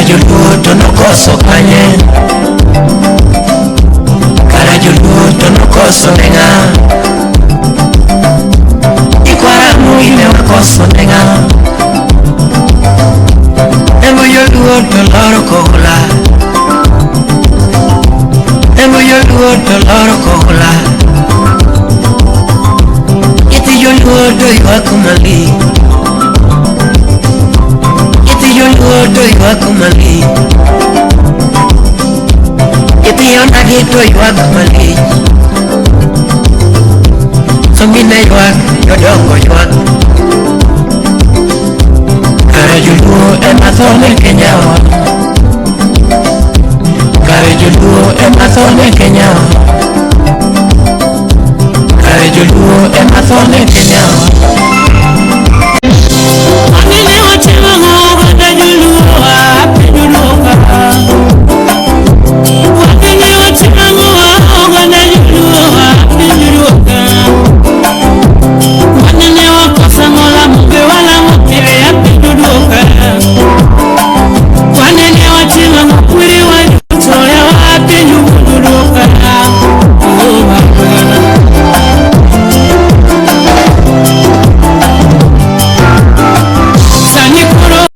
Joluo to nokoso kanye? Kara Joluo to nokoso ne ng'a? Ikwaramu ne wakoso ne ng'a? Embu Joluo to loro kola. Embu Joluo to loro kola. Nyithi Joluo to ywak malich. Nyithi Joluo to ywak malich. Nyithi onagi to ywak malich. Somine ywak, jodongo ywak. Kare Joluo ema tho ne Kenya wa. Kare Joluo ema tho ne Kenya wa. Kare Joluo ema tho ne Kenya wa.